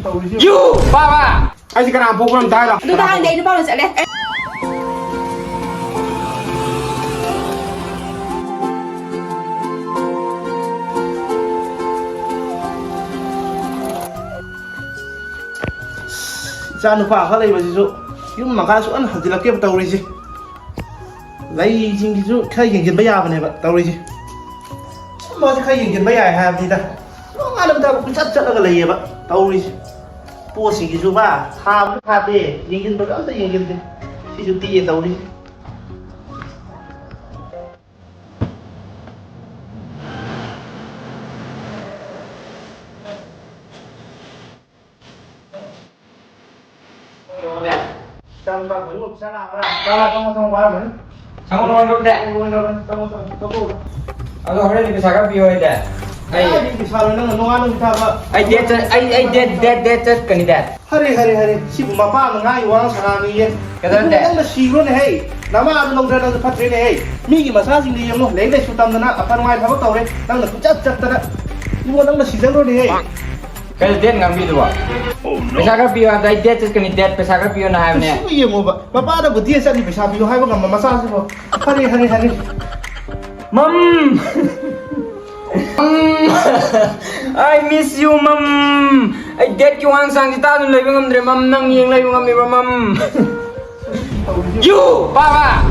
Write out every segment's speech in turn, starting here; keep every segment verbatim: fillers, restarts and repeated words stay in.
U! ꯄꯥꯕ! ꯑꯩꯁꯦ ꯀꯅꯥ ꯄꯣꯛꯄꯅꯣ ꯑꯝꯇ ꯍꯥꯏꯔꯣ? ꯑꯗꯨꯗ ꯍꯥꯟꯅꯗꯤ ꯑꯩ ꯅꯨꯄꯥ ꯑꯣꯏꯅ ꯆꯠꯂꯦ꯫ ꯏꯆꯥ ꯅꯨꯄꯥ ꯑꯃ ꯂꯩꯕꯁꯤꯁꯨ ꯌꯨꯝ ꯃꯈꯥ ꯁꯨꯛꯍꯟ ꯍꯟꯖꯤꯜꯂꯛꯇꯦꯕ ꯇꯧꯔꯤꯁꯦ꯫ ꯂꯩꯁꯤꯡꯁꯤꯁꯨ ꯈꯔ ꯌꯦꯡꯁꯤꯟꯕ ꯌꯥꯕꯅꯦꯕ ꯇꯧꯔꯤꯁꯦ꯫ ꯁꯨꯝꯕꯁꯦ ꯈꯔ ꯌꯦꯡꯁꯤꯟꯕ ꯌꯥꯏ ꯍꯥꯏꯕꯅꯤꯗ꯫ ꯅꯣꯡꯉꯥꯟꯕꯗ ꯀꯣꯏꯆꯠ ꯆꯠꯂꯒ ꯂꯩꯌꯦꯕ ꯇꯧꯔꯤꯁꯦ꯫ ꯄꯣꯠꯁꯤꯡꯁꯤꯁꯨ ꯕꯥ ꯊꯥꯕꯁꯨ ꯊꯥꯗꯦ, ꯌꯦꯡꯁꯤꯟꯕꯁꯨ ꯑꯝꯇ ꯌꯦꯡꯁꯤꯟꯗꯦ꯫ ꯁꯤꯁꯨ ꯇꯦꯛꯑꯦ ꯇꯧꯔꯤꯁꯦ꯫ ꯑꯗꯣ ꯍꯣꯔꯦꯟ ꯄꯩꯁꯥ ꯈꯔ ꯄꯤꯌꯣ ꯍꯥꯏꯗꯥꯏ? ꯑꯩ ꯀꯗꯥꯏꯗꯒꯤ ꯄꯩꯁꯥꯅꯣ ꯅꯪꯅ ꯅꯣꯡꯉꯥꯟꯕ ꯅꯨꯃꯤꯠ ꯇꯥꯕ? ꯑꯩ date ꯆꯠ-, ꯑꯩ, ꯑꯩ date, date, date ꯆꯠꯀꯅꯤꯗꯥꯏ? ꯍꯔꯦ, ꯍꯔꯦ, ꯍꯔꯦ, ꯁꯤꯕꯨ ꯃꯄꯥ ꯑꯃ ꯉꯥꯡꯉꯤ ꯋꯥꯉꯥꯡ ꯁꯉꯥꯡꯅꯤꯌꯦ꯫ ꯀꯩꯗꯧꯔꯒꯦ? ꯏꯕꯨꯡꯉꯣ, ꯅꯪꯅ ꯁꯤꯈ꯭ꯔꯣꯅꯦ ꯍꯩ, ꯅꯃꯥꯗꯨ ꯂꯧꯗꯅ ꯅꯪꯁꯨ ꯐꯠꯇ꯭ꯔꯦꯅꯦ ꯍꯩ꯫ ꯃꯤꯒꯤ ꯃꯆꯥꯁꯤꯡꯗꯤ ꯌꯦꯡꯉꯣ, ꯂꯥꯏꯔꯤꯛ ꯂꯥꯏꯁꯨ ꯇꯝꯗꯅ ꯑꯐ ꯅꯨꯡꯉꯥꯏ ꯊꯕꯛ ꯇꯧꯔꯦ, ꯅꯪꯅ ꯀꯣꯏꯆꯠ ꯆꯠꯇꯅ꯫ ꯏꯕꯨꯡꯉꯣ, ꯅꯪꯅ ꯁꯤꯖꯈ꯭ꯔꯣꯅꯦ ꯍꯩ꯫ ꯀꯩꯅꯣ date ꯉꯥꯡꯕꯤꯗꯨꯕꯣ? ꯄꯩꯁꯥ ꯈꯔ ꯄꯤꯌꯣ ꯍꯥꯏꯕꯗ ꯑꯩ date ꯆꯠꯀꯅꯤ, date ꯄꯩꯁꯥ ꯈꯔ ꯄꯤꯌꯣꯅ ꯍꯥꯏꯕꯅꯦ꯫ ꯁꯤꯕꯨ ꯌꯦꯡꯉꯣꯕ, ꯃꯄꯥꯅꯕꯨ date ꯆꯠꯅꯤ ꯄꯩꯁꯥ ꯄꯤꯌꯣ ꯍꯥꯏꯕ ꯉꯝꯕ ꯃꯆꯥꯁꯤꯕꯨ? ꯍꯔꯦ, ꯍꯔꯦ, ꯍꯔꯦ꯫ ꯃꯝ! ꯃꯝ! I miss you, ꯃꯝ! ꯑꯩ dateꯀꯤ ꯋꯥꯍꯪ ꯁꯥꯡꯁꯤ ꯇꯥꯗꯨꯅ ꯂꯩꯕ ꯉꯝꯗ꯭ꯔꯦ, ꯃꯝ! ꯅꯪ ꯌꯦꯡ ꯂꯩꯕ ꯉꯝꯃꯤꯕ꯭ꯔꯥ, ꯃꯝ? ꯌꯨ! ꯄꯥꯕ!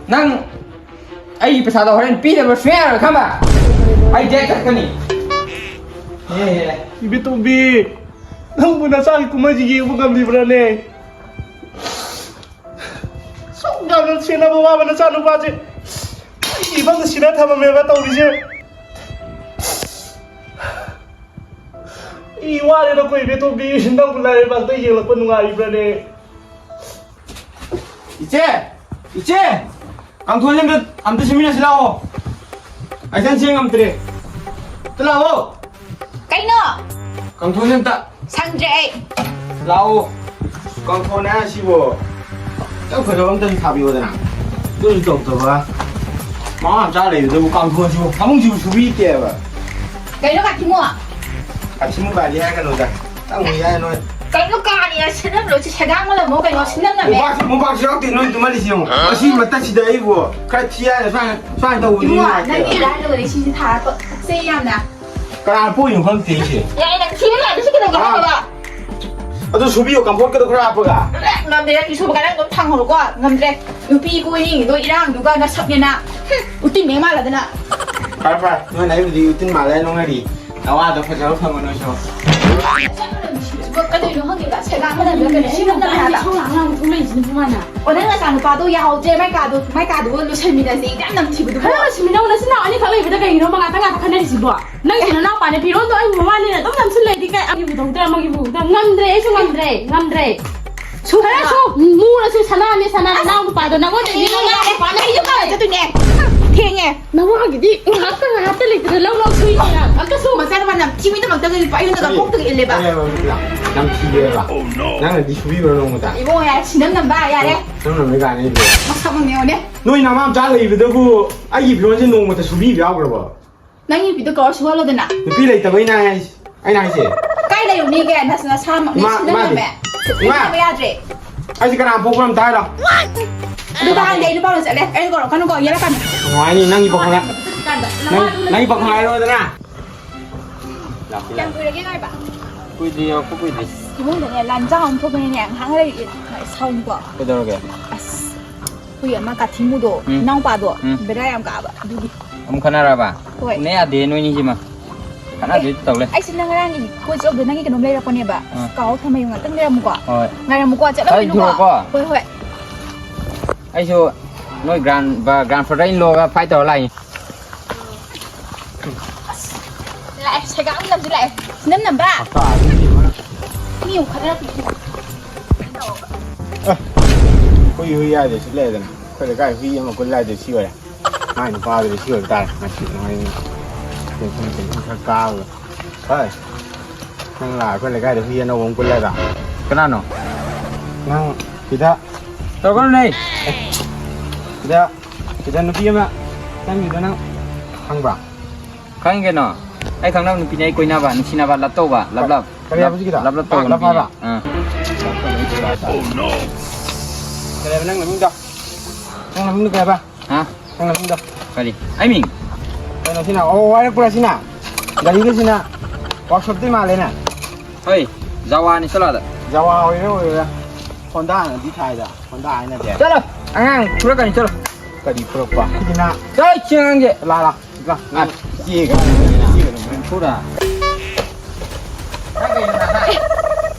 ꯅꯪ ꯑꯩꯒꯤ ꯄꯩꯁꯥꯗꯣ ꯍꯣꯔꯦꯟ ꯄꯤꯗꯕ ꯁꯨꯡꯌꯥ ꯌꯥꯔꯣꯏ, ꯈꯪꯕ? ꯑꯩ date ꯆꯠꯀꯅꯤ꯫ ꯑꯦ, ꯑꯦ꯫ ꯏꯕꯦꯇꯣꯝꯕꯤ, ꯅꯪꯕꯨ ꯅꯆꯥꯒꯤ ꯀꯨꯝꯍꯩꯁꯤ ꯌꯦꯡꯕ ꯉꯝꯂꯤꯕ꯭ꯔꯥꯅꯦ? ꯁꯨꯛ ꯌꯥꯝꯅ ꯁꯦꯟꯅꯕ ꯋꯥꯕ ꯅꯆꯥꯅꯨꯄꯥꯁꯦ ꯑꯩꯒꯤ ꯏꯐꯝꯗ ꯁꯤꯟꯅ ꯊꯝꯃꯝꯃꯦꯕ ꯇꯧꯔꯤꯁꯦ꯫ ꯑꯩ ꯋꯥꯔꯦꯗ ꯀꯣ ꯏꯕꯦꯇꯣꯝꯕꯤ, ꯅꯪꯕꯨ ꯂꯥꯏꯔꯩꯕꯥꯛꯇ ꯌꯦꯡꯂꯛꯄ ꯅꯨꯡꯉꯥꯏꯔꯤꯕ꯭ꯔꯥꯅꯦ? ꯏꯆꯦ! ꯏꯆꯦ! ꯀꯥꯡꯊꯣꯟꯁꯦ ꯑꯝꯇ, ꯑꯝꯇ ꯁꯦꯝꯃꯤꯟꯅꯁꯤ ꯂꯥꯛꯑꯣ꯫ ꯑꯩ ꯆꯪ ꯁꯦꯝ ꯉꯝꯗ꯭ꯔꯦ꯫ ꯑꯝꯇ ꯂꯥꯛꯑꯣ꯫ ꯀꯩꯅꯣ? ꯀꯥꯡꯊꯣꯟꯁꯦ ꯑꯝꯇ꯫ ꯁꯪꯗ꯭ꯔꯦ ꯑꯩ꯫ ꯂꯥꯛꯑꯣ꯫ ꯀꯥꯡꯊꯣꯟ ꯍꯥꯏꯔ ꯁꯤꯕꯣ꯫ ꯈꯤꯇꯪ ꯐꯖꯕ ꯑꯝꯇꯁꯨ ꯊꯥꯕꯤꯌꯣꯗꯅ꯫ ꯑꯗꯨꯁꯨ ꯇꯧꯗꯕ꯫ ꯃꯃꯥ ꯃꯆꯥ ꯂꯩꯕꯗꯕꯨ ꯀꯥꯡꯊꯣꯟꯁꯤꯕꯨ, ꯐꯃꯨꯡꯁꯤꯕꯨ ꯁꯨꯕꯤꯗꯦꯕ꯫ ꯀꯩꯅꯣ ꯀꯥꯊꯤꯃꯣ? ꯁꯤꯃꯨꯛ ꯀꯥꯗꯤ ꯍꯥꯏꯒꯅꯨꯗ꯫ ꯅꯪ ꯌꯥꯏ ꯅꯣꯏ꯫ ꯀꯩꯅꯣ ꯀꯥꯅꯤ ꯁꯤꯟꯅꯝꯂꯣꯏꯁꯤ ꯁꯦꯒꯥꯡ ꯃꯂꯝꯃꯣ ꯀꯩꯅꯣ ꯁꯤꯟꯅꯝꯅꯃꯦ꯫ ꯃꯣꯝꯄꯥꯛꯁꯤ, ꯃꯣꯝꯄꯥꯛꯁꯤ ꯌꯥꯎꯗꯦ ꯅꯣꯏ ꯇꯨꯝꯍꯜꯂꯤꯁꯤ ꯌꯦꯡꯉꯣ꯫ ꯃꯁꯤ ꯃꯇꯠꯁꯤꯗ ꯑꯩꯕꯨ ꯈꯔ ꯊꯤ ꯍꯥꯏꯅ ꯁꯨꯃꯥꯏꯅ, ꯁꯨꯃꯥꯏꯅ ꯇꯧꯕꯗꯤ ꯏꯕꯨꯡꯉꯣ ꯅꯨꯡꯉꯥꯏꯇꯦ꯫ ꯅꯪꯒꯤ ꯂꯥꯏꯔꯗ ꯁꯤꯁꯤ ꯊꯥꯔꯛꯄ ꯄꯛꯆꯩ ꯌꯥꯝꯅ꯫ ꯀꯅꯥꯅ ꯄꯣꯛꯏꯅꯣ ꯈꯪꯗꯦ ꯑꯩꯁꯦ꯫ ꯌꯥꯏ ꯅꯪ ꯊꯤꯕ ꯂꯥꯛꯄꯁꯤ ꯀꯩꯗꯧꯒꯦ ꯑꯥ꯫ ꯍꯥꯏꯕ? ꯑꯗꯨ ꯁꯨꯕꯤꯌꯣ ꯀꯝꯐꯣꯔꯠꯀꯗꯣ ꯈꯔ ꯍꯥꯞꯄꯒ꯫ ꯉꯝꯗꯦ ꯅꯪ ꯁꯨꯕ ꯀꯥꯟꯗ ꯑꯗꯨꯝ ꯊꯥꯡꯍꯧꯔꯣꯀꯣ꯫ ꯉꯝꯗ꯭ꯔꯦ꯫ ꯅꯨꯄꯤ ꯀꯣꯏꯅꯤꯡꯉꯤꯗꯣ ꯏꯔꯥꯡꯗꯨꯒ ꯅꯁꯛꯅꯦꯅ꯫ ꯍꯨꯝ, ꯎꯇꯤꯟ ꯃꯌꯥꯝ ꯃꯥꯜꯂꯗꯅ꯫ ꯐꯔꯦ ꯐꯔꯦ ꯅꯣꯏꯅ ꯑꯩꯕꯨꯗꯤ ꯎꯇꯤꯟ ꯃꯥꯜꯂꯦ ꯅꯣꯡꯅꯔꯤ꯫ ꯅꯋꯥꯗꯣ ꯐꯖꯕ ꯐꯪꯉꯣ ꯅꯣꯏꯁꯨ꯫ ꯀꯩꯗꯧꯔꯤꯅꯣ ꯈꯪꯗꯦꯕ ꯁꯦꯒꯥ ꯑꯃ ꯂꯩꯕ꯭ꯔꯥ ꯀꯩꯅꯣ ꯁꯤ ꯅꯝꯅꯕ ꯍꯥꯏꯕ꯫ ꯏꯁꯧ ꯂꯥꯡ ꯂꯥꯡ ꯊꯣꯛꯂꯛꯏꯁꯤꯅ ꯏꯕꯨꯡꯉꯣꯅ꯫ ꯑꯣ ꯅꯪ ꯅꯆꯥ ꯅꯨꯄꯥꯗꯣ ꯌꯥꯍꯧꯗ꯭ꯔꯦ ꯃꯥꯏ ꯀꯥꯗꯣ ꯃꯥꯏ ꯀꯥꯗꯨꯕꯨ ꯂꯣꯏꯁꯟꯃꯤꯟꯅꯁꯦ ꯌꯥꯝ ꯅꯝꯊꯤꯕꯗꯨꯕꯨ꯫ ꯈꯔ ꯂꯣꯏꯁꯤꯟꯃꯤꯟꯅꯧ ꯅꯆꯤꯟ ꯅꯅꯥꯎ ꯑꯅꯤꯈꯛ ꯂꯩꯕꯗ ꯀꯩꯒꯤꯅꯣ ꯃꯉꯥ ꯇꯉꯥ ꯈꯟꯅꯔꯤꯁꯤꯕꯣ꯫ ꯅꯪꯒꯤ ꯅꯅꯥꯎꯄꯥꯅꯦ ꯐꯤꯔꯣꯟꯗꯣ ꯑꯩ ꯃꯃꯥꯅꯦꯅ ꯑꯗꯨꯝ ꯅꯝꯁꯤꯜꯂꯩꯗꯤ ꯀꯩ ꯑꯃꯒꯤꯕꯨ ꯇꯧꯗ꯭ꯔꯦ ꯑꯃꯒꯤꯕꯨ ꯇꯧꯗ꯭ꯔꯦ ꯉꯝꯗ꯭ꯔꯦ ꯑꯩꯁꯨ ꯉꯝꯗ꯭ꯔꯦ ꯉꯝꯗ꯭ꯔꯦ꯫ ꯁꯨ ꯈꯔ ꯁꯨ꯫ ꯃꯨꯔꯁꯨ ꯁꯅꯥꯅꯦ ꯁꯅꯥ ꯅꯅꯥꯎ ꯅꯨꯄꯥꯗꯣ ꯅꯉꯣꯟꯗꯩꯗꯤ ꯅꯪ ꯅꯅꯥꯎ ꯅꯨꯄꯥꯅ ꯑꯩꯁꯨ ꯀꯥꯏ ꯆꯠꯇꯣꯏꯅꯦ꯫ ꯊꯦꯡꯉꯦ꯫ ꯅꯋꯥꯒꯤꯗꯤ ꯉꯥꯏꯍꯥꯛꯇ ꯉꯥꯏꯍꯥꯛꯇ ꯂꯩꯇꯅ ꯂꯧ ꯂꯧ ꯁꯨꯏꯅꯦ ꯑꯝꯇ ꯁꯨ꯫ ꯃꯆꯥ ꯅꯨꯄꯥ ꯅꯝꯊꯤ ꯃꯤꯗꯃꯛꯇ ꯂꯩꯔꯤꯕ ꯑꯩꯉꯣꯟꯗꯒ ꯀꯣꯛꯇꯒ ꯏꯜꯂꯦꯕ꯫ ꯅꯝꯊꯤꯌꯦꯕ꯫ ꯅꯪꯅꯗꯤ ꯁꯨꯕꯤꯕ꯭ꯔꯣ ꯅꯣꯡꯃꯇ? ꯏꯕꯨꯡꯉꯣ ꯌꯥꯔꯦ ꯁꯤꯟꯅꯝ ꯅꯝꯕ ꯌꯥꯔꯦ꯫ ꯅꯪ ꯅꯝꯕ ꯌꯥꯅꯤ ꯏꯕꯨꯡꯉꯣ꯫ ꯃꯁꯛ ꯃꯪꯅꯦ ꯌꯦꯡꯉꯣꯅꯦ꯫ ꯅꯣꯏ ꯅꯃꯥ ꯃꯆꯥ ꯂꯩꯕꯗꯕꯨ ꯑꯩꯒꯤ ꯐꯤꯔꯣꯟꯁꯦ ꯅꯣꯡꯃꯇ ꯁꯨꯕꯤꯕ ꯌꯥꯎꯈ꯭ꯔꯕꯣ? ꯅꯪꯒꯤ ꯅꯨꯄꯤꯗꯣ ꯀꯧꯔ ꯁꯨꯍꯜꯂꯣꯗꯅ꯫ ꯅꯨꯄꯤ ꯂꯩꯇꯕꯩꯅꯦ ꯍꯥꯏꯁꯦ꯫ ꯑꯩꯅ ꯍꯥꯏꯁꯦ꯫ ꯀꯥꯏ ꯂꯩꯔꯨꯅꯤꯒꯦ? ꯅꯁ-, ꯅꯁꯥꯃꯛꯅꯦ ꯏꯃꯥ, ꯁꯤꯟꯅ ꯏꯃꯥꯗꯤ? ꯉꯝꯃꯦ꯫ ꯏꯃꯥ! ꯁꯤꯟꯅꯕ ꯌꯥꯗ꯭ꯔꯦ꯫ ꯑꯩꯁꯦ ꯀꯅꯥ ꯄꯣꯛꯄ ꯑꯝꯇ ꯍꯥꯏꯔꯣ? ꯑꯗꯨ ꯇꯥꯔꯗꯤ ꯑꯩ ꯅꯨꯄꯥ ꯑꯣꯏꯅ ꯆꯠꯂꯦ꯫ ꯑꯩ ꯀꯧꯔꯛꯀꯅꯨꯀꯣ, ꯌꯦꯠꯂꯛꯀꯅꯤ꯫ ꯅꯨꯡꯉꯥꯏꯅꯤ, ꯅꯪꯒꯤ ꯄꯥꯈꯪ ꯍꯥꯏ-, ꯀꯥꯟꯗ ꯅꯪ, ꯅꯃꯥꯗꯨ ꯅꯪꯒꯤ ꯄꯥꯈꯪ ꯍꯥꯏꯔꯣꯗꯅ꯫ ꯀꯌꯥꯝ ꯀꯨꯏꯔꯒꯦ ꯉꯥꯏꯕ? ꯀꯨꯏꯗ꯭ꯔꯤ, ꯌꯧꯔꯛꯄ ꯀꯨꯏꯗ꯭ꯔꯤ꯫ ꯏꯃꯨꯡꯗꯅꯦ ꯂꯥꯟꯖꯥꯎ ꯑꯃ ꯊꯣꯛꯄꯅꯤꯅꯦ, ꯉꯥꯏꯍꯥꯛ ꯂꯩꯔꯗꯤ ꯁꯥꯎꯅꯤꯀꯣ꯫ ꯀꯩꯗꯧꯔꯒꯦ? ꯑꯁ, ꯑꯩꯈꯣꯏꯒꯤ ꯑꯃ ꯀꯥꯊꯤꯃꯨꯗꯣ, ꯎꯝ꯫ ꯏꯅꯥꯎꯄꯥꯗꯣ, ꯎꯝ꯫ ꯕꯦꯔꯥ ꯌꯥꯝ ꯀꯥꯕ, ꯑꯗꯨꯒꯤ꯫ ꯑꯃꯨꯛ ꯈꯠꯅꯔꯕ? ꯍꯣꯏ꯫ ꯎꯅ ꯌꯥꯗꯦ ꯅꯣꯏꯅꯤꯁꯤꯃ꯫ ꯈꯠꯅꯗꯣꯏ ꯇꯧ ꯂꯩ꯫ ꯑꯩꯁꯦ ꯅꯪ ꯉꯔꯥꯡꯒꯤ ꯀꯣꯏ ꯆꯠꯂꯨꯕꯗ ꯅꯪꯒꯤ ꯀꯩꯅꯣꯝ ꯂꯩꯔꯛꯄꯅꯦꯕ꯫ ꯑꯥ꯫ ꯀꯥꯎ ꯊꯝꯃ ꯌꯦꯡꯉꯣ, ꯉꯥꯛꯇꯪ ꯂꯩꯔꯝꯃꯨꯀꯣ꯫ ꯍꯣꯏ꯫ ꯉꯥꯏꯔꯝꯃꯨꯀꯣ, ꯈꯔ ꯆꯠꯂꯝꯃꯤꯅꯨꯀꯣ꯫ ꯊꯨꯔꯣꯀꯣ꯫ ꯍꯣꯏ, ꯍꯣꯏ꯫ ꯑꯩꯁꯨ ꯅꯣꯏ grand-, grand father in law ꯒ fight ꯇꯧꯔ ꯂꯥꯛꯏꯅꯤ꯫ ꯑꯁ, ꯂꯥꯛꯑꯦ, ꯁꯦꯒꯥꯡ ꯅꯝꯁꯤ ꯂꯥꯛꯑꯦ꯫ ꯁꯤꯅꯝ ꯅꯝꯕ꯫ ꯃꯤ ꯑꯃꯨꯛ ꯈꯠꯅꯔꯛꯄꯤ꯫ ꯑꯦ, ꯍꯨꯏ, ꯍꯨꯏ ꯍꯥꯏꯗꯣꯏ ꯁꯤ ꯂꯩꯔꯦꯗꯅ꯫ ꯑꯩꯈꯣꯏ ꯂꯩꯀꯥꯏ ꯍꯨꯏ ꯑꯃ ꯀꯨꯜꯂꯦ ꯍꯥꯏꯗꯣꯏ ꯁꯤ ꯑꯣꯏꯔꯦ꯫ ꯃꯥꯏ ꯅꯨꯄꯥꯗꯨꯗꯤ ꯁꯤ ꯑꯣꯏꯕ ꯇꯥꯔꯦ꯫ ꯉꯁꯤ ꯅꯨꯡꯉꯥꯏꯅꯤ꯫ ꯇꯦꯟꯁꯟ, ꯇꯦꯟꯁꯟ ꯈꯔ ꯀꯥꯕꯗ꯫ ꯍꯣꯏ꯫ ꯅꯪ ꯂꯥꯛꯑ ꯑꯩꯈꯣꯏ ꯂꯩꯀꯥꯏꯗ ꯍꯨꯏ ꯑꯅꯧꯕ ꯑꯃ ꯀꯨꯜꯂꯦꯗ꯫ ꯀꯅꯥꯅꯣ? ꯅꯪ ꯁꯤꯗ ꯇꯧꯔꯛꯀꯅꯨꯅꯦ꯫ ꯁꯤꯗ, ꯁꯤꯗ ꯅꯨꯄꯤ ꯑꯃ ꯆꯪꯉꯤꯗꯣ ꯅꯪ ꯈꯪꯕ꯭ꯔꯥ? ꯈꯪꯉꯤ ꯀꯩꯅꯣ꯫ ꯑꯩ ꯈꯪꯅꯕ ꯅꯨꯄꯤꯅꯦ, ꯑꯩ ꯀꯣꯏꯅꯕ, ꯅꯨꯡꯁꯤꯅꯕ, ꯂꯞ ꯇꯧꯕ, ꯂꯞ ꯂꯞ꯫ ꯀꯔꯤ ꯍꯥꯏꯕ ꯍꯧꯖꯤꯛꯀꯤꯗꯣ? ꯂꯞ ꯂꯞ ꯇꯧꯕ ꯂꯞ ꯅꯨꯄꯤꯅꯦ꯫ ꯍꯥꯏꯕ? ꯑꯥ꯫ ꯀꯔꯤ ꯍꯥꯏꯕ ꯅꯪ ꯅꯃꯤꯡꯗꯣ? ꯅꯪ ꯅꯃꯤꯡꯗꯣ ꯀꯩ ꯍꯥꯏꯕ? ꯍꯥ? ꯅꯪ ꯅꯃꯤꯡꯗꯣ? ꯀꯔꯤ? ꯑꯩ ꯃꯤꯡ? ꯀꯩꯅꯣ ꯁꯤꯅ? ꯑꯣ, ꯋꯥꯏꯔꯛꯄ꯭ꯔꯥ ꯁꯤꯅ? ꯒꯥꯔꯤꯗ ꯁꯤꯅ? ꯋꯥꯛꯁꯣꯞꯇꯤ ꯃꯥꯜꯂꯦꯅꯦ? ꯍꯣꯏ, ꯖꯋꯥꯅꯤ, ꯆꯠꯂꯣ ꯑꯥꯗ꯫ ꯖꯋꯥ ꯑꯣꯏꯔꯦ ꯑꯣꯏꯔꯦ꯫ ꯍꯣꯟꯗꯥꯅꯗꯤ ꯊꯥꯏꯗ, ꯍꯣꯟꯗꯥ ꯍꯥꯏꯅꯗꯦ꯫ ꯆꯠꯂꯣ, ꯑꯉꯥꯡ ꯐꯨꯔꯛꯀꯅꯤ, ꯆꯠꯂꯣ꯫ ꯀꯔꯤ ꯐꯨꯔꯛꯄ? ꯁꯤꯅ? ꯆꯠꯂꯣ, ꯏꯆꯦ ꯑꯉꯥꯡꯁꯦ꯫ ꯂꯥ, ꯂꯥ, ꯂꯥ꯫ ꯑꯥ꯫ ꯏꯆꯦꯒ, ꯏꯆꯦꯒ ꯑꯗꯨꯝ ꯐꯨꯔ꯫ ꯅꯪ ꯀꯩꯅꯣ ꯅꯍꯥ?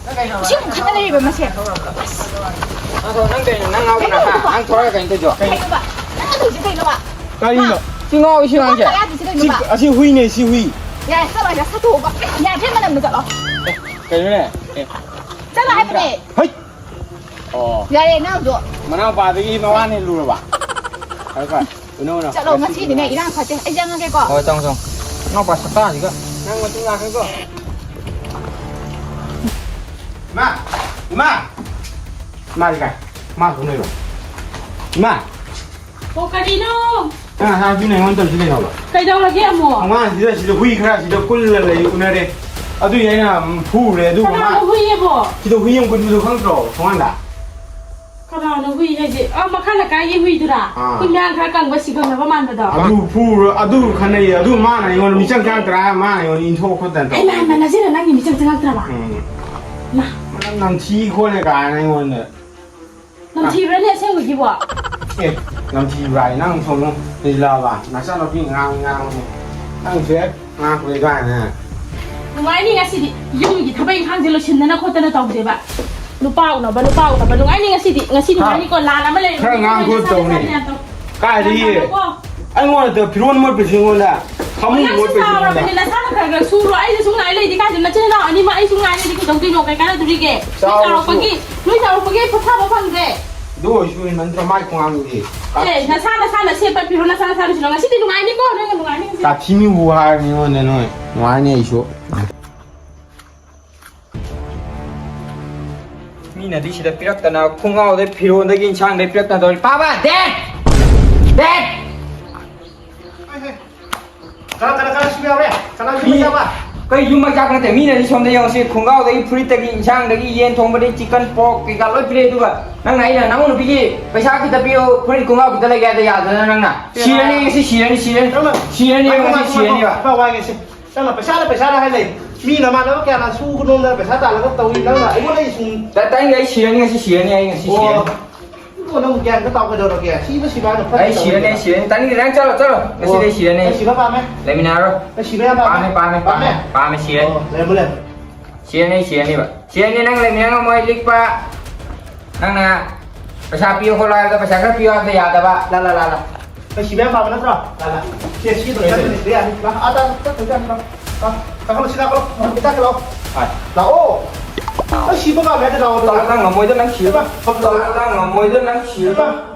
ꯅꯪ ꯀꯩꯅꯣ ꯁꯤ ꯑꯃꯨꯛ ꯈꯠꯅ ꯂꯩꯔꯤꯕ ꯃꯁꯦ꯫ ꯅꯪ ꯊꯣꯛ-, ꯅꯪ ꯀꯩꯅꯣ, ꯅꯪ ꯉꯥꯎꯕ ꯅꯍꯥ? ꯅꯪ ꯊꯣꯛꯂꯛꯑꯒ ꯀꯩꯅꯣ ꯇꯧꯗꯣ? ꯀꯩꯅꯣꯕ? ꯅꯪ ꯇꯧꯔꯤꯁꯦ ꯀꯩꯅꯣꯕ? ꯀꯔꯤꯅꯣ? ꯁꯤ ꯉꯥꯎꯕ ꯁꯤ ꯅꯪ ꯑꯉꯥꯡꯁꯦ? ꯀꯌꯥꯗꯤ ꯁꯤ ꯁꯤ, ꯀꯩꯅꯣꯕ? ꯑꯁꯤ ꯍꯨꯏꯅꯦ, ꯁꯤ ꯍꯨꯏ꯫ ꯌꯥꯔꯦ, ꯆꯠꯂꯣ, ꯌꯥꯔꯦ, ꯁꯠꯇꯣꯛꯑꯣꯕ꯫ ꯌꯥꯗ꯭ꯔꯦ, ꯃꯅꯝꯗꯣ ꯆꯠꯂꯣ꯫ ꯀꯩꯅꯣꯅꯦ? ꯑꯦ꯫ ꯆꯠꯂꯣ ꯍꯥꯏꯕꯅꯦ꯫ ꯍꯩꯠ! ꯑꯣ꯫ ꯌꯥꯔꯦ, ꯅꯪꯁꯨ꯫ ꯃꯅꯥꯎꯄꯥꯗꯒꯤ ꯃꯋꯥꯅ ꯍꯦꯜꯂꯨꯔꯕ? ꯐꯔꯦ, ꯐꯔꯦ꯫ ꯎꯅꯧ, ꯎꯅꯧ꯫ ꯆꯠꯂꯣ, ꯉꯁꯤꯗꯤꯅꯦ ꯏꯔꯥꯡ ꯐꯠꯇꯦ꯫ ꯑꯩ ꯆꯪꯉꯒꯦꯀꯣ꯫ ꯍꯣꯏ, ꯆꯪꯉꯣ, ꯆꯪꯉꯣ꯫ ꯏꯅꯥꯎꯄꯥ ꯁꯛꯇꯥꯁꯤꯒ꯫ ꯅꯪ ꯃꯇꯨꯡ ꯂꯥꯛꯀꯅꯤꯀꯣ꯫ ꯏꯃꯥ! ꯏꯃꯥ! ꯏꯃꯥꯗꯤ ꯀꯥꯏ? ꯏꯃꯥ ꯊꯣꯛ ꯂꯩꯔꯣ꯫ ꯏꯃꯥ! ꯑꯣ, ꯀꯔꯤꯅꯣ? ꯅꯪ ꯉꯁꯥꯏ ꯅꯨꯄꯤꯅ ꯑꯩꯉꯣꯟꯗ ꯇꯧꯔꯤꯁꯤ ꯀꯩꯅꯣꯕ? ꯀꯩꯗꯧꯔꯒꯦ ꯑꯃꯨꯛ? ꯑꯉꯥꯡꯁꯤꯗ ꯁꯤꯗ ꯍꯨꯏ ꯈꯔ ꯁꯤꯗ ꯀꯨꯜꯂ ꯂꯩ ꯎꯅꯔꯦ꯫ ꯑꯗꯨꯏ ꯑꯩꯅ, ꯎꯝ, ꯐꯨꯔꯦ꯫ ꯑꯗꯨꯒ ꯃꯥ ꯀꯅꯥꯅꯣ ꯍꯨꯏ ꯑꯕꯣ? ꯁꯤꯗ ꯍꯨꯏ ꯑꯃ ꯀꯨꯟꯕꯗꯣ ꯈꯪꯗ꯭ꯔꯣ? ꯊꯣꯡꯒꯥꯟꯗ꯫ ꯀꯅꯥꯅꯣ ꯍꯨꯏ ꯍꯥꯏꯁꯦ? ꯑꯥ, ꯃꯈꯥ ꯂꯩꯀꯥꯏꯒꯤ ꯍꯨꯏꯗꯨꯔꯥ? ꯑꯥ꯫ ꯑꯩꯈꯣꯏ ꯃꯌꯥꯡ ꯈꯔ ꯀꯪꯕ ꯁꯤꯒꯝꯅꯕ ꯃꯥꯟꯕꯗꯣ? ꯑꯗꯨ ꯐꯨꯔ-, ꯑꯗꯨ ꯈꯟꯅꯩꯌꯦ꯫ ꯑꯗꯨ ꯃꯥꯅ ꯑꯩꯉꯣꯟꯗ ꯃꯤꯆꯪ ꯆꯪꯉꯛꯇ꯭ꯔꯥ ꯃꯥꯅ ꯑꯩꯉꯣꯟꯗ ꯏꯟꯊꯣꯛ ꯈꯣꯠꯇꯅ ꯍꯩꯃꯥ, ꯇꯧꯔꯛꯑꯦ꯫ ꯍꯩꯃꯥ, ꯅꯆꯦꯅ ꯅꯪꯒꯤ ꯃꯤꯆꯪ ꯆꯪꯉꯛꯇ꯭ꯔꯕ? ꯎꯝ꯫ ꯃꯥ꯫ ꯃꯅꯝ ꯅꯝꯊꯤ ꯈꯣꯠꯂꯦ ꯀꯥꯏꯅ ꯑꯩꯉꯣꯟꯗ꯫ ꯅꯝꯊꯤꯕ꯭ꯔꯅꯦ ꯑꯁꯦꯡꯕꯒꯤꯕꯣ? ꯑꯦ, ꯅꯝꯊꯤꯕ꯭ꯔꯥ ꯍꯥꯏ? ꯅꯪ ꯁꯣꯝꯗ ꯅꯤꯖꯤꯂꯥꯕ, ꯅꯆꯥꯅꯨꯄꯤ ꯉꯥꯡ-, ꯉꯥꯡꯉꯨꯅꯦ꯫ ꯅꯪꯁꯦ ꯉꯥꯡ-, ꯀꯨꯏ ꯀꯥꯏꯅ꯫ ꯅꯨꯡꯉꯥꯏꯅꯤ ꯉꯁꯤꯗꯤ꯫ ꯌꯨꯝꯒꯤ ꯊꯕꯛ ꯏꯪꯈꯥꯡꯁꯦ ꯂꯣꯏꯁꯤꯟꯗꯅ ꯈꯣꯠꯇꯅ ꯇꯧꯗꯦꯕ꯫ ꯅꯨꯄꯥ ꯎꯅꯕ, ꯅꯨꯄꯥ ꯎꯅꯕ꯫ ꯅꯨꯡꯉꯥꯏꯅꯤ ꯉꯁꯤꯗꯤ꯫ ꯉꯁꯤ ꯈꯔ, ꯅꯨꯡꯉꯥꯏꯅꯤꯀꯣ, ꯂꯥꯟ ꯑꯃ ꯂꯩꯔꯦ꯫ ꯈꯔ ꯉꯥꯡ ꯈꯣꯠ ꯇꯧꯅꯤ꯫ ꯌꯥꯝ ꯇꯧ-, ꯀꯥꯏꯗꯒꯤ? ꯌꯥꯝ ꯇꯧꯀꯣ꯫ ꯑꯩꯉꯣꯟꯗ ꯐꯤꯔꯣꯟ ꯃꯣꯠꯄꯁꯤ ꯑꯩꯉꯣꯟꯗ꯫ ꯐꯃꯨꯡ ꯅꯪꯁꯨ ꯃꯣꯠꯄꯁꯤ ꯑꯩꯉꯣꯟꯗ꯫ ꯆꯥꯎꯔꯕꯅꯤ, ꯅꯁꯥꯅ ꯈꯔ ꯈꯔ ꯁꯨꯔꯣ꯫ ꯑꯩꯁꯨ ꯁꯨꯝ ꯉꯥꯏ ꯂꯩꯗꯤ ꯀꯥꯏꯗ? ꯅꯆꯤꯟ ꯅꯅꯥꯎ ꯑꯅꯤꯃꯛ ꯑꯩ ꯁꯨꯝ ꯉꯥꯏ ꯂꯩꯗꯤ ꯀꯩꯗꯧꯗꯣꯏꯅꯣ? ꯀꯩ ꯀꯥꯟꯅꯗꯣꯔꯤꯒꯦ? ꯅꯣꯏ ꯆꯥꯎꯔꯁꯨ꯫ ꯆꯥꯎꯔꯛꯄꯒꯤ, ꯅꯣꯏ ꯆꯥꯎꯔꯛꯄꯒꯤ ꯄꯣꯊꯥꯕ ꯐꯪꯗ꯭ꯔꯦ꯫ ꯑꯗꯨ ꯑꯣꯏꯔꯁꯨ ꯍꯦꯟꯃꯟꯗ꯭ꯔꯣ ꯃꯥꯏ ꯈꯣꯡꯉꯥꯡꯗꯨꯗꯤ? ꯑꯦ, ꯅꯁꯥ ꯅꯁꯥꯅ ꯁꯦꯠꯄ ꯐꯤꯔꯣꯜ ꯅꯁꯥ ꯅꯁꯥꯅ ꯁꯤꯜꯂꯣ꯫ ꯉꯁꯤꯗꯤ ꯅꯨꯡꯉꯥꯏꯅꯤꯀꯣ, ꯅꯣꯏꯒ ꯅꯨꯡꯉꯥꯏꯅꯤ ꯉꯁꯤꯗꯤ꯫ ꯇꯥꯊꯤ ꯃꯤꯕꯨ ꯍꯥꯏꯔꯅꯤ ꯑꯩꯉꯣꯟꯗ ꯅꯣꯏ꯫ ꯅꯨꯡꯉꯥꯏꯅꯤ ꯑꯩꯁꯨ꯫ ꯃꯤꯅꯗꯤ ꯁꯤꯗ ꯄꯤꯔꯛꯇꯅ, ꯈꯣꯡꯒ꯭ꯔꯥꯎꯗꯩ, ꯐꯤꯔꯣꯟꯗꯒꯤ, ꯏꯟꯁꯥꯡꯗꯩ ꯄꯤꯔꯛꯇꯅ ꯇꯧꯔꯤ꯫ ꯄꯥꯕ, ꯗꯦꯠ! ꯗꯦꯠ! ꯆꯠꯂꯣ, ꯆꯠꯂꯣ, ꯆꯠꯂꯣ, ꯁꯤꯕ ꯌꯥꯎꯔꯦ꯫ ꯅꯪ ꯌꯨꯝ ꯃꯩ ꯆꯥꯕ? ꯀꯩ ꯌꯨꯝ ꯃꯩ ꯆꯥꯛꯄ ꯅꯠꯇꯦ? ꯃꯤꯅꯗꯤ ꯁꯣꯝꯗ ꯌꯦꯡꯉꯨꯁꯤ, ꯈꯣꯡꯒ꯭ꯔꯥꯎꯗꯒꯤ, ꯐꯨꯔꯤꯠꯇꯒꯤ, ꯏꯟꯁꯥꯡꯗꯒꯤ, ꯌꯦꯟ ꯊꯣꯡꯕꯗꯒꯤ, ꯆꯤꯛꯀꯟ, ꯄꯣꯔꯛ ꯀꯩꯀꯥ ꯂꯣꯏ ꯄꯤꯔꯛꯑꯦ꯫ ꯑꯗꯨꯒ ꯅꯪꯅ, ꯑꯩꯅ ꯅꯪꯉꯣꯟꯗ ꯄꯤꯒꯦ, ꯄꯩꯁꯥ ꯈꯤꯇ ꯄꯤꯌꯣ, ꯐꯨꯔꯤꯠ ꯈꯣꯡꯒ꯭ꯔꯥꯎ ꯈꯤꯇ ꯂꯩꯒꯦ ꯍꯥꯏꯗ ꯌꯥꯗꯅ ꯅꯪꯅ? ꯁꯤꯔꯅꯤ ꯉꯁꯤ, ꯁꯤꯔꯅꯤ, ꯁꯤꯔꯅꯤ꯫ ꯅꯪꯅ ꯁꯤꯔꯅꯤꯕ ꯉꯁꯤ, ꯁꯤꯔꯅꯤꯕ꯫ ꯅꯪꯅ ꯄꯩꯁꯥꯗ ꯄꯩꯁꯥꯗ ꯍꯥꯏ ꯂꯩ꯫ ꯃꯤ ꯅꯃꯥꯟꯅꯕ ꯀꯌꯥꯅ ꯁꯨ ꯅꯣꯝꯗꯅ ꯄꯩꯁꯥ ꯇꯥꯜꯂꯒ ꯇꯧꯏ, ꯅꯪꯅ ꯑꯩꯉꯣꯟꯗ ꯑꯩ ꯁꯨꯝ ꯇꯥ-, ꯇꯥꯅꯤꯡꯗꯦ, ꯑꯩ ꯁꯤꯔꯅꯤ ꯉꯁꯤ, ꯁꯤꯔꯅꯤ, ꯑꯩ ꯉꯁꯤ ꯑꯣ꯫ ꯁꯤꯔꯅꯤ꯫ ꯏꯕꯨꯡꯉꯣ, ꯅꯪ ꯒ꯭ꯌꯥꯟ ꯑꯝꯇ ꯇꯥꯎ, ꯀꯩꯗꯧꯔꯒꯦ? ꯁꯤꯕ ꯁꯤꯕ ꯍꯥꯏꯅ ꯐꯠꯇꯦ ꯑꯩ ꯁꯤꯔꯅꯤ, ꯇꯧꯔꯒꯦ꯫ ꯑꯩ ꯁꯤꯔꯅꯤ꯫ ꯇꯥꯅꯤꯡꯗꯦ, ꯅꯪ ꯆꯠꯂꯣ, ꯆꯠꯂꯣ꯫ ꯉꯁꯤꯗꯤ ꯑꯣ꯫ ꯑꯩ ꯁꯤꯔꯅꯤ꯫ ꯑꯩ ꯁꯤꯕ ꯄꯥꯝꯃꯦ꯫ ꯂꯩꯃꯤꯟꯅꯔꯣ꯫ ꯑꯩ ꯁꯤꯕ ꯌꯥꯝ ꯄꯥꯝꯃꯦ꯫ ꯄꯥꯝꯃꯦ, ꯄꯥꯝꯃꯦ, ꯄꯥꯝꯃꯦ꯫ ꯄꯥꯝꯃꯦ, ꯁꯤꯔꯅꯤ꯫ ꯑꯣ, ꯂꯩꯔꯝꯃꯣ, ꯂꯩꯔꯝꯃꯣ꯫ ꯁꯤꯔꯅꯤ, ꯁꯤꯔꯅꯤꯕ꯫ ꯁꯤꯔꯅꯤ, ꯅꯪ ꯂꯩꯃꯤꯟꯅ ꯉꯝꯃꯣꯏ, ꯂꯤꯛꯄ꯫ ꯅꯪꯅ ꯄꯩꯁꯥ ꯄꯤꯌꯨ ꯈꯣꯠꯂꯣ ꯍꯥꯏꯕꯗ ꯄꯩꯁꯥ ꯈꯔ ꯄꯤꯌꯨ ꯍꯥꯏꯕꯗ ꯌꯥꯗꯕ꯫ ꯂꯥ, ꯂꯥ, ꯂꯥ, ꯂꯥ꯫ ꯑꯩ ꯁꯤꯕ ꯌꯥꯝ ꯄꯥꯝꯕ ꯅꯠꯇ꯭ꯔꯣ? ꯂꯥ, ꯂꯥ꯫ ꯁꯦ, ꯁꯤ ꯂꯣꯏꯔꯦ꯫ ꯁꯤ ꯌꯥꯅꯤ꯫ ꯂꯥ, ꯑꯥ, ꯇꯥ-, ꯇꯥ-, ꯇꯥ-, ꯇꯥ-, ꯂꯥ꯫ ꯂꯥ, ꯀꯥꯈꯠꯂꯣ, ꯁꯤ ꯀꯥꯈꯠꯂꯣ꯫ ꯃꯊꯛꯇ ꯀꯥꯈꯠꯂꯣ꯫ ꯍꯣꯏ꯫ ꯂꯥꯛꯑꯣ꯫ ꯑꯩ ꯁꯤꯕ ꯄꯥꯝꯃꯦ ꯍꯥꯏꯗꯤ ꯂꯥꯛꯑꯣ꯫ ꯇꯥ-, ꯇꯥ ꯉꯝꯃꯣꯏꯗ ꯅꯪ ꯁꯤꯕ꯫ ꯏꯃꯥ, ꯇꯥ-, ꯇꯥ ꯉꯝꯃꯣꯏꯗ ꯅꯪ ꯁꯤꯕ꯫ ꯏꯃꯥ꯫